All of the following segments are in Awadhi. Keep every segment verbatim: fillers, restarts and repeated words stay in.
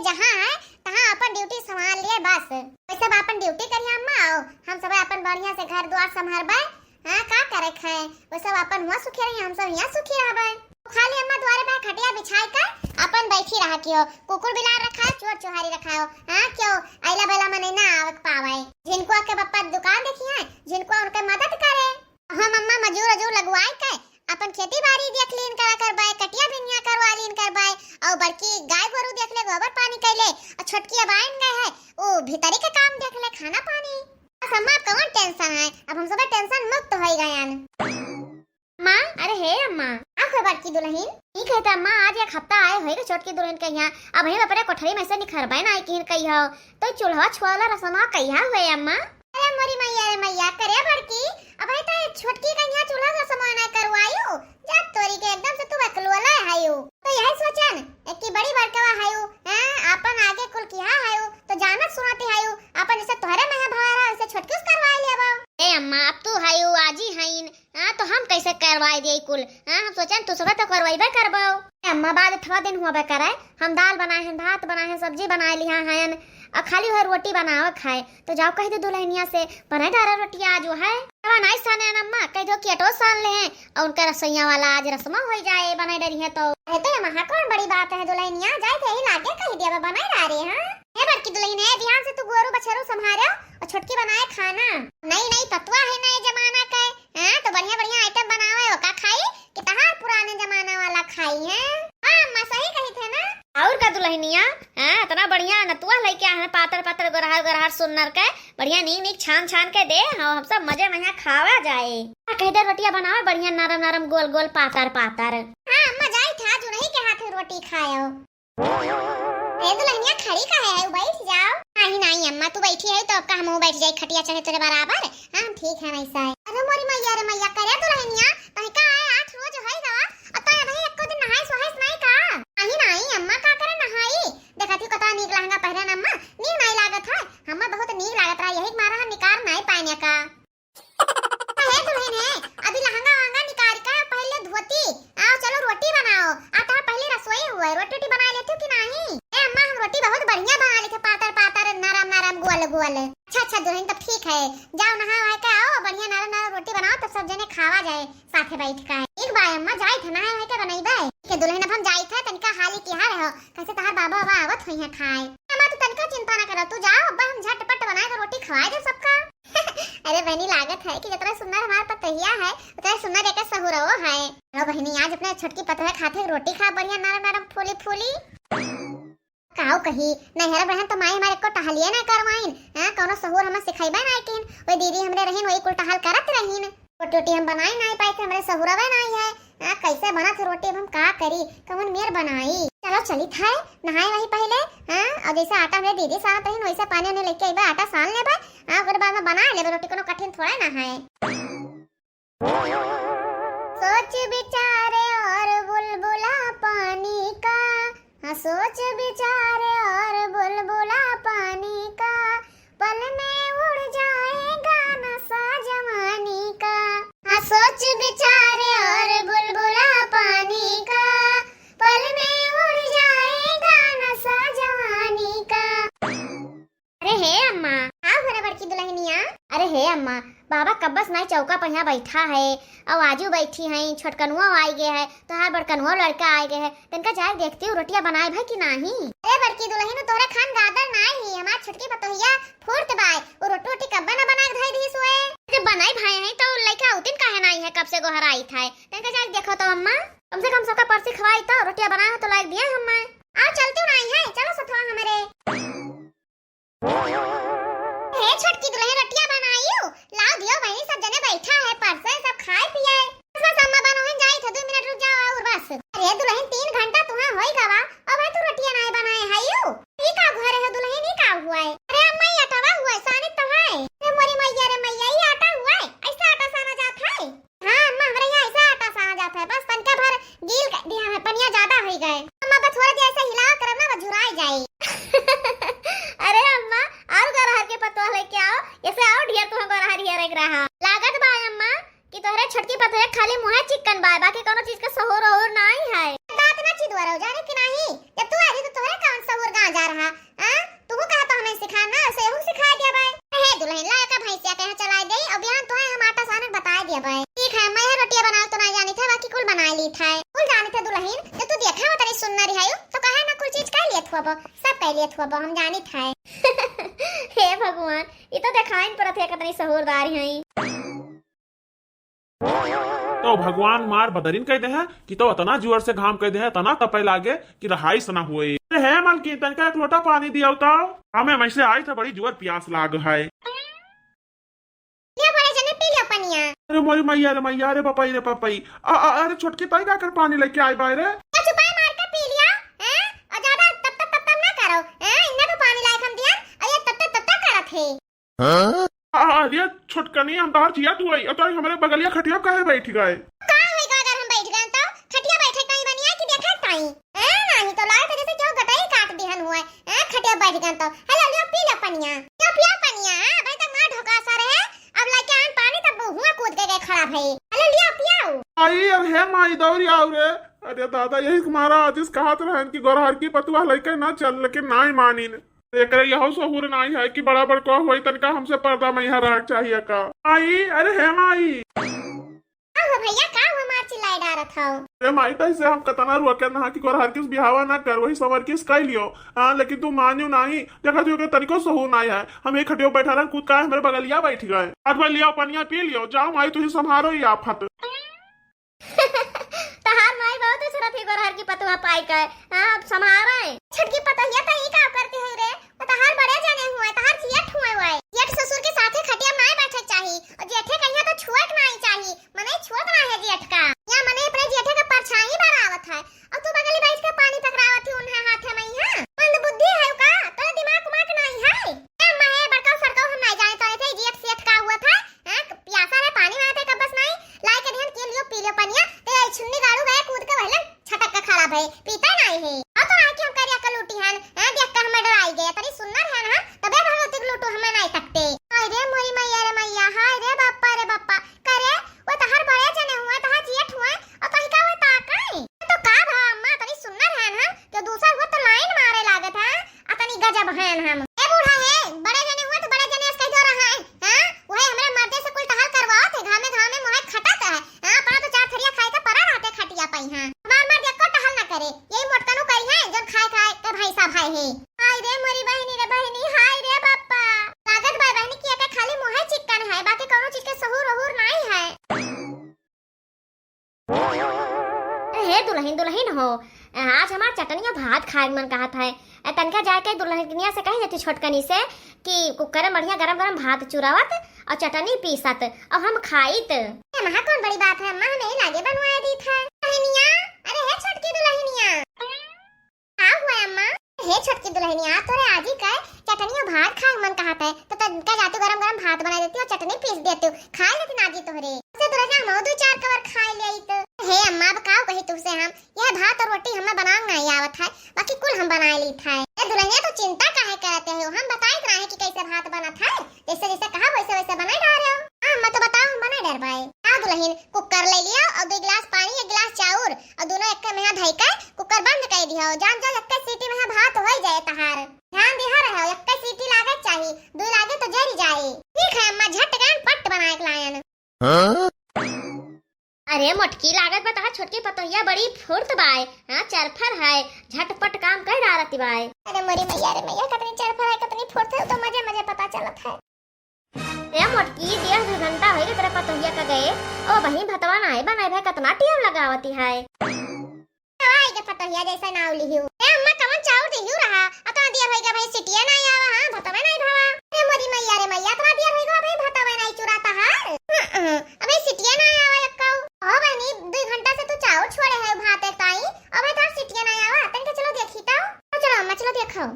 जहाँ है, तहाँ अपन ड्यूटी संभाल लिए बस। वैसे सब अपन ड्यूटी करिए अम्मा, आओ, हम सब अपन बढ़िया से घर द्वार संभारबे। हाँ, का करे खाए, वो सब अपन हुआ सुखी रही, हम सब यहाँ सुखी रहबे। खाली अम्मा द्वारे पर खटिया बिछाए कर अपन बैठी रहा कियो, कुकुर बिलार रखाओ, चोर चुहारी रखाओ। हाँ, क्यों अइला बेला में नहीं ना आवक पावे। झिनकुआ के पप्पा दुकान देखी है, झिनकुआ उनके मदद करे। हम अम्मा मजूर अजूर लगवाए के अपन खेती बाड़ी देख लीन करा करबाए, कटिया बिनिया करवा लीन करबाए, और बड़की गाय गोरू देख ले, गोबर पानी कैले, और छोटकी अब आइन गए है, वो भीतरी के काम देख ले, खाना पानी। बस अम्मा, अब कौन टेंशन है, अब हम सब टेंशन मुक्त हो गए। माँ, अरे हे अम्मा। का हो बड़की दुलहिन? ठीक है त अम्मा, आज एक हफ्ता आए होइगा छोटकी दुलहिन के यहाँ। अब हम अपने कोठरी में से निखरबे ना आई किहिन कही हो। तो चूल्हा छुआला रसमा कहिया हुए अम्मा? अरे मोरी मैया रे मैया, करे बड़की, अब है तो छोटकी के यहाँ चूल्हा रसमा ना करवायु। जा तोरी के, एकदम से तू बकलुअला है यू। तो यही सोचन, एक की बड़ी बड़कवा है यू, हैं, अपन आगे कुल किहा है यू, तो जानत सुनत है यू, अपन जैसे तोहरे में है भारा, वैसे छोटकी से करवा लेबो। ए अम्मा, अब तू है यू, आजी हईन, हाँ, तो हम कैसे करवाए दिए कुल? हाँ, हम सोचन तू सब तो करवाइबे करबो। ए अम्मा, बाद थोड़ा दिन हुआ बे करे, हम दाल बनाए हैं, भात बनाए हैं, सब्जी बनाए लिहा हैं, और खाली वह रोटी बनावे खाए। तो जाओ कह दे दुलहिनिया से, बनाए डारा रोटी आज वो है। अब नाई साने अम्मा, कह दो कि अटो सान ले हैं, और उनका रसोईया वाला आज रसमा हो जाए, बनाए डरी है तो। अरे तो ये महा कौन बड़ी बात है दुलहिनिया, जाए थे ही लागे कह दिया, बनाए डारे, हाँ। हे बड़की दुलहिन है, बिहान से तू गोरू बछरू संभारे और छोटकी बनाए खाना। नई नई पतवा है नए जमाना के, हाँ, तो बढ़िया बढ़िया आइटम बनावे, ओका खाई कि तहार पुराने जमाना वाला खाई है? हाँ, अम्मा सही कही थे ना। और का दुलहिनिया, हाँ, इतना बढ़िया नतुआ लइके आए हैं, पातर पातर गोरहर गोरहर सुन्नर के, बढ़िया नीक नीक छान छान के दे, हाँ, हम सब मजे में यहाँ खावा जाए। हाँ, कह दे रोटियां बनावे बढ़िया नरम नरम गोल गोल पातर पातर। हाँ, अम्मा जाई था, आज उन्हीं के हाथ रोटी खायो। ए दुलहिनिया, खड़ी काहे है, बैठ जाओ। नहीं, नहीं अम्मा, तू बैठी है तो अब का हमहू बैठ जाई खटिया चढ़े तोरे बराबर? हाँ, ठीक है वैसा है। अरे मोरी मैया रे मैया, करे दुलहिनिया, तोहे का आए आठ रोज होई गवा, अब तो अबही एको दिन नहाइस वहाइस नहीं का? नहीं, नहीं अम्मा, का करे नहाई? देखत ही कतरा नीक लहंगा पहरे न अम्मा, नीक नहीं लागत है। हम्मा बहुत नीक लागत रहा, यही के मारा हम निकार नहीं पाएन का। हे दुलहिन है, अभी लहंगा वहंगा निकाल के पहले धोती। आओ चलो रोटी बनाओ। आ तहार पहले रसोई हुआ है, रोटी वोटी बना लेती हो कि नहीं? ए अम्मा, हम रोटी बहुत बढ़िया बना लेते, पातर पातर, नरम नरम, गोल गोल। अच्छा अच्छा दुलहिन, तब ठीक है, जाओ नहा वहा के आओ, बढ़िया नरम नरम रोटी बनाओ, तब सब जने खावा जाए साथे बैठ के। ठीक बा अम्मा, जाई थे नहा वहा के बनैबे। ठीक है दुलहिन, अब हम जाई थे, तनिका हाली किहा रहो, कैसे तहार बाबा बाबा आवत हुई है खाए। अम्मा तू तनिका चिंता ना करो, तू जाओ, अब हम झटपट बना के रोटी खवाए दे सबका। अरे बहनी, लागत है कि जितना सुंदर हमार पतोहिया है, उतना सुंदर एकर सहुरवो है। चलो बहनी, आज अपने छोटकी पतोहिया खातिर रोटी खा, बढ़िया नरम नरम फूली फूली। काऊ कही, नैहर रहन तो माई हमारे को टहलिए ना करवाइन, हाँ, कौनो सहूर हमें सिखाइबे ना किन। वही दीदी हमरे रहीन, वही कुल टहल करत रहीन। रोटी रोटी हम बनाई नहीं पाए थे, हमरे सहुरवे नहीं है। हाँ, कैसे बनत है रोटी, अब हम का करी, कौन मेर बनाई? चलो चली थाए, नहाए वही पहले। हाँ, और जैसे आटा हमरे दीदी सानत रहीन, वैसे पानी उन्हें लेके अइबे, आटा सान लेबे। हाँ, ओकरे बाद में बना लेबे रोटी, कोनो कठिन थोड़ा ना है। सोच विचार और बुलबुला पानी का, हाँ, सोच विचार और बुलबुला पानी का, पल में उड़ जाएगा नशा जवानी का। हाँ, सोच विचार और बुलबुला पानी का, पल में उड़ जाएगा नशा जवानी का। अरे हे अम्मा। का हो रे बड़की दुलहिनिया? अरे हे अम्मा, बाबा कब्बस नाई चौका पहिया बैठा है, और आजू बैठी हैं, छोटकनुआ आई गए है, तोहार बड़कनुआ लड़का आए गए है, तनका जाए देखती हूँ रोटियां बनाए भाई कि नाही। अरे बड़की दुलहिन, तोहरे खान गादर नाई ही, हमार छोटकी पतोहिया फूर्त बाय, वो रोटी रोटी कब्बा ना बना के धई दी सोए। जब बनाई भाई हैं तो लइका उतिन काहे नाई है, कब से गोहराई था, तनका जाए देखो तो अम्मा, कम से कम सबका परसी खवाई तो रोटियां बनाए हो तो लायक दिया हम। आओ चलती नाई है, चलो सथवा हमारे। हे छोटकी दुलहिन, रोटियां बनायू? लाओ दियो बहिनी, सब जने बैठा है, परसे सब खाए पिए। बस, बस अम्मा बनोहन जाई थे, दो मिनट रुक जाओ और बस। अरे दुलहिन, तीन घंटा तुहा होई गवा, अब है तू रोटियां नाय बनाए हयू? ई का घरे हो दुलहिन, ई का हुआ है? अरे अम्मा, ई आटावा हुआ है, सानित तो है। अरे मोरी मैया रे मैया, ई आटा हुआ है? ऐसा आटा साना जात है? हाँ अम्मा, हमरे यहाँ ऐसा आटा साना जात है, बस तनका भर गील कर दिया है, पनिया ज्यादा होई गए। अम्मा, बस थोड़ा दिया ऐसा हिलावा करब ना, बस झुराई जाई। अरे अम्मा, और गोरहर के पतवा लेके आओ, ऐसे और ढेर तुहा गोरहर हियर एक रहा। लागत बा अम्मा कि तोहरे छोटकी पतोहिया खाली मुँहे चिक्कन बा, बाकी कोनो चीज के सहूर ओहूर नाई है। बात ना चिदवा रहो, जाने कि नाही, जब तू आ रही तो तोहरे कौन सहूर गाँव जा रहा। बबो, सब कइ लेत हुआ बो, हम जानित है। हे भगवान, ई तो देखाइन परत है कितनी सहूरदार हई। तो भगवान मार बदरिन कइ देहे कि तो अतना जुअर से घाम कइ देहे, अतना तपे लागे कि रहाइस ना होए। अरे हे मलकिन, तनिका एक लोटा पानी दियाउ तो। हमें वैसे आई था, बड़ी जुअर पियास लाग है। लिया बड़े जने पी लियो पनिया। अरे मोरी मैया रे मैया, रे बपई रे बपई। आ, आ, अरे छोटकी ताई का कर पानी लेके आई बाय रे। तो चुपाई मार के पी लिया, हैं? और ज्यादा तब तब तब तब ना करो, हैं? इन्हें तो पानी लायक हम दिया, और ये तब तब तब तब करत है। हाँ? आ, अरे छोटकनी, हम तोहार जियत हुई, और तोरी हमरे बगलिया खटिया काहे बैठ गए? का होई गा अगर हम बैठ गए तो? खटिया बैठे ताई बनिया कि देखे ताई? ए, नाही तो लाए तो जैसे क्यों गटई काट दिहन हुए। ए, खटिया बैठ गए तो। हेलो, लियो पी लो पनिया। लियो पिया पनिया, हाँ, भाई तक ना ढोका सा रहे। अब लेके आन पानी तब हुआ कूद के गए खड़ा भई। हेलो, लियो पियाऊ। आई, अब हे माई दौरी आऊ रे। अरे दादा, यही तुम्हारा आदिस कहत रहन कि गोरहर की पतुआ लइके ना चल, लेकिन नाही मानिन। एकरे यहो सहूर नाही है कि बड़ा बड़का होई तनका हमसे पर्दा में यहाँ रहक चाहिए का। आई, अरे हे माई। का हो भैया, का हो मार चिल्लाए डारत हो? अरे माई, तैसे हम कतना रुआ के नहा कि गोरहर किस बिहावा ना कर, वही समर किस कह लियो। हाँ, लेकिन तू मानियो नाही, देखा तू के तनिको सहूर नाही है। हम एक खटियो बैठा रहन, कूद का हमरे बगलिया बैठ गए। आज भाई लियो पनिया पी लियो, जाओ माई तुही संभारो ये आफत। तहार माई बहुत उछरत ही गोरहर की पतुआ पाई के। हाँ, अब संभारे। छोटकी पतोहिया तो ई का करती है रे? वो तहार बड़े जने हुए, तहार जियठ हुए हुए। जेठ ससुर के साथे खटिया में नाई बैठे के चाही, और जेठे कहिया तो छुए के नाई चाही, मने छुअत ना है जेठ का। या मने अपने जेठे का परछाई बनावत है, और तू बगली बैठ के पानी पकड़ावत ही उन्हें हाथे में, हाँ? मंद बुद्धि है का? तोरे दिमाग उमाग नाई है? ए माए, बड़का सड़का हम नाई जाने तोरे थे, जेठ सेठ का हुआ था? हाँ, पियासा रे, पानी मांगते कब बस नाई, लाई के दिहन के लियो पी लियो पनिया, ते आई छुन्नी गाड़ू गए कूद के वहले छटक के खड़ा भए, पीता नाई है। और तो आके हम करिया के लूटी हन, हाँ, देख के हमें डराई गए, तनी सुन्नर है ना, तबे भगवती के लूटू हमें नाई तकते। हाय रे मोरी मैया रे मैया, हाय रे बापा रे बापा, करे, वो तहार बड़े जने हुए, तहार जेठ हुए, और तनिका वो ताकाई। तो का भा अम्मा, तनी सुन्नर है ना, कि दूसर हुआ तो लाइन मारे लागत है, अतनी गजब हयन हम। ए बूढ़ा हे, बड़े जने हुआ तो बड़े जने से कह दो रहा है, हाँ? वही हमरे मर्दे से कुल टहल करवावत है, घामे घामे मोहे खटत है, हाँ? अपना तो चार थरिया खाए के परा रहते खटिया पई, हाँ? हमार मर्द एको टहल ना करे, यही मोटकनो करी है, जौन खाए खाए के भैंसा भाई है। हाय रे मोरी बहिनी रे बहिनी, हाय रे बापा। लागत बा बहिनी कि एके खाली मोहे चिक्कन है, बाकी कौनो चीज के सहूर ओहूर नाई है। अरे हे दुलहिन, दुलहिन हो, आज हमार चटनिया भात खाए के मन कहत है। ए, तनका जाके दुलहिनिया से कह देती छोटकनी से कि कुकर में बढ़िया गरम गरम भात चुरावत और चटनी पीसत और हम खाइत। ए, महा कौन बड़ी बात है, अम्मा हमें ही लागे बनवाए दी था। दुलहिनिया, अरे हे छोटकी दुलहिनिया। का हुआ अम्मा? हे छोटकी दुलहिनिया, तोरे आजी का चटनी और भात खाए मन कहत है, तो तनका जातू गरम गरम भात बनाई देती और चटनी पीस देती, खाए लेती नाजी तोहरे। से तोरे जा मऊ दू चार कवर खाए ले आई तो। हे अम्मा, अब का कही तुमसे हम, यह भात और रोटी हमें बनाए नहीं आवत है, बाकी कुल हम बनाए ली था। ए दुलहिनिया, तो चिंता काहे करते हो, हम बताइत रहे कि कैसे भात बनत है। जैसे जैसे कहा वैसे वैसे बनाए डाल रहे हो। हाँ, मैं तो बताओ हम बनाए डर बाए। का दुलहिन, कुकर ले लियो और दो गिलास पानी, एक गिलास चाउर और दोनों एक में हाथ धई के कुकर बंद कर दियो। जान जाओ एक सीटी में भात हो जाए तहार। ध्यान दिहा रहे हो, एक सीटी लागे चाही, दो लागे तो जरी जाए। ठीक है अम्मा, झट गन पट बनाए के लायन। हाँ? अरे मोटकी, लागत बा तहार छोटकी पतोहिया बड़ी फुर्त बाय, हाँ, चरफर है, झटपट काम कर डारती बाय। अरे मोरी मैया रे मैया, कतनी चरफर है, कतनी फुर्त है, तो मजे मजे पता चलत है। ए मोटकी, डेढ़ दो घंटा होई गए तेरे पतोहिया का गए, ओ बहिन भतवा नाय बनाए भाई, कतना टेम लगावती है। आई के पतोहिया जैसे नाव लिहियो। ए अम्मा, कवन चाउर दिहियो रहा? अतना दिया होई गया भाई, सिटिया नाय आवा, हाँ, भतवा नाय भावा। अरे मोरी मैया रे मैया, अतना दिया होई गया भाई, भतवा नाय चुराता है। हम्म, अबे सिटिया नाय आवा एक्का। ओ बहिनी, दो घंटा से तू चाउर छोड़े है भात एक ताई, अबे तो सिटिया नाय आवा, तनके चलो देखी तो। चलो अम्मा, चलो देखो।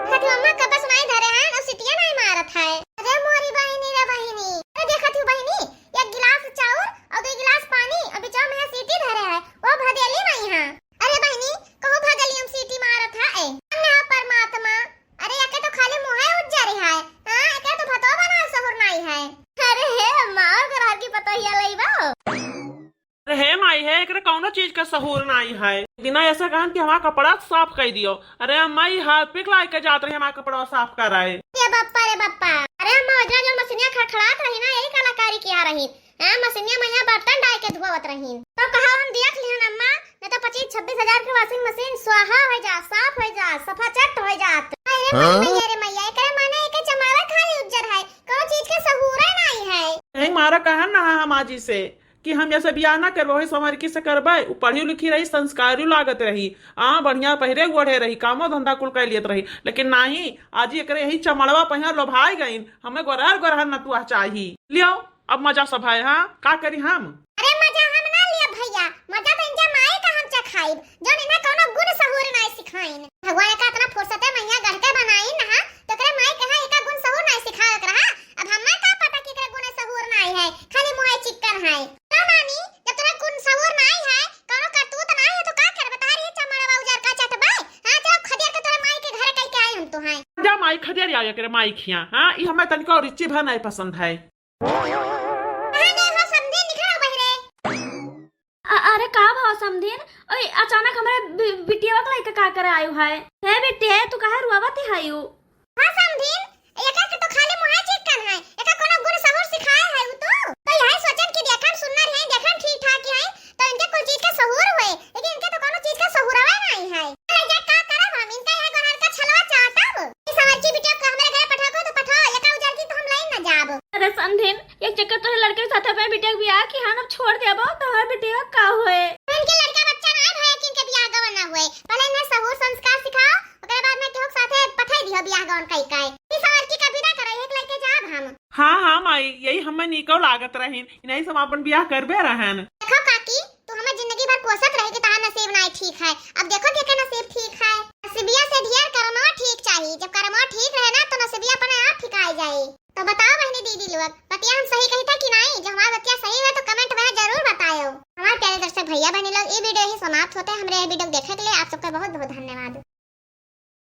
देखत हूँ अम्मा, कब से नाई धरे हैं, और सिटिया नाई मारत है। अरे मोरी बहिनी रे बहिनी, अरे देखत हूँ बहिनी, एक गिलास चाउर और दो गिलास पानी, और बिचवा में है सीटी धरे है, वो भदेली नहीं है। अरे बहिनी, कहूँ भदेली हम सीटी मारत है, ए। अन्ना परमात्मा, अरे एके तो खाली मुँहे उज्जर है, हाँ, एके तो भतो बना सहूर नाई है। अरे हे अम्मा, और घर की पतोहिया लई बा। अरे हे माई हे, एकरे कौनो चीज का सहूर नाई है। बिना ऐसे कहन कि हमारा कपड़ा साफ कर दियो। अरे अम्मा, ई हार्पिक लाई के जात रही हमारा कपड़ा साफ कराए। रे बप्पा, रे बप्पा। अरे अम्मा, ओजरा जौन मशीनिया खड़खड़ात रही ना, यही कलाकारी किया रही। हाँ, मशीनिया में यहाँ बर्तन डाल के धोवत रही। तो कहा हम देख लिहन अम्मा, नहीं तो जी, छब्बीस हजार के washing machine स्वाहा होइ जा, साफ होइ जा, सफाचट होइ जात। अरे हाँ? मैया रे मैया, एकरे माने एके चमड़वा खाली उज्जर है, कौनो चीज के सहूरे नाई है। यही मारा कहन ना हम आजी से कि हम ऐसे बियाह ना करबे, वही संवरकी से करबे। उ पढ़ी लिखी रही, संस्कारी लागत रही, आ बढ़िया पहिरे ओढ़े रही, कामो धंधा कुल कर लेत रही, लेकिन नाही, आजी एकरे यही चमड़वा पहिया लोभाई गईन। हमें गोरहर गोरहर नतुआ चाही। लियो, अब मजा सब है, हाँ, का करी हम? अरे मजा हम ना लिया भैया, मजा तो इनके माई का हम चखाइब, जौन इन्हें कौनो गुण सहूर नाई सिखाइन। भगवान का इतना फुर्सते मैया गढ़ के बनाइन ना, तो एकरे माई कहा एका गुण सहूर नाई सिखावे के रहा। अब हमें का पता कि एकरे गुण सहूर नाई है, खाली मुँहे चिक्कन है। तो नानी, जब तोरे गुण सहूर नाई है, कौनो करतूत नाई है, तो का करबे? तोहार ये चमड़वा उजर का चटबे? हाँ, चलो खदेड़ के तोरे माई के घरे कई के आई हम तो हैं। जा माई खदेड़ आवे एकरे माई खिया। हाँ, ई हमें तनिको रुचि भर नाई पसंद है। कहाँ गए हो समधिन, निकलो बहिरे। अ-, अरे का भवा समधिन, ओए अचानक हमरे बि-, बिटिया के लइके का करे आयु है? हे बिटिया, तू काहे रुआवत है आयु? हाँ समधिन, एका के तो खाली मुँहे चिक्कन है, एका कोनो गुण सहूर सिखाए है उ तो? तो यही सोचन कि देखन सुन्नर है, देखन ठीक ठाक है, तो इनके कुल चीज का सहूर होए, लेकिन इनके तो कोनो चीज का सहूरवे नाई है। अरे जा का करब हम, इनका यह गोरहर का छलवा चाटब। ई संवरकी बिटिया को हमरे घरे पठाओ को तो पठाओ, एका उजर की तो हम लाइन ना जाब। अरे समधिन, एक चक्कर तोरे लड़के के साथ अपने बिटिया के बियाह की हान अब छोड़ देबो, तो हमारे बिटिया का होए? इनके लड़का बच्चा ना है भैया कि इनके बियाह गवन ना होए, पहले इन्हें सहूर संस्कार सिखाओ, ओकरे बाद में केहू के साथे पठाई दिहो बियाह गवन कई काए। ई संवरकी का विदा करो, एक लइके जाब हम। हाँ, हाँ माई, यही हमें नीको लागत रहिन, इन्हीं से हम अपन बियाह करबे रहन। देखो काकी, तू हमें जिंदगी भर कोसत रहे कि तहार नसीब नाई ठीक है, अब देखो के के नसीब ठीक है। नसीबिया से ढेर करमवा ठीक चाही, जब करमवा ठीक रहे ना तो नसीबिया अपने आप ठिकाई जाई। तो बताओ बहनी दीदी लोग, बतिया हम सही कही था कि नाई? जो हमार बतिया सही है तो comment में जरूर बतायो। हमार प्यारे दर्शक भैया बहनी लोग, ई video यही समाप्त होते। हमरे ये video देखे के लिए आप सबका बहुत बहुत धन्यवाद।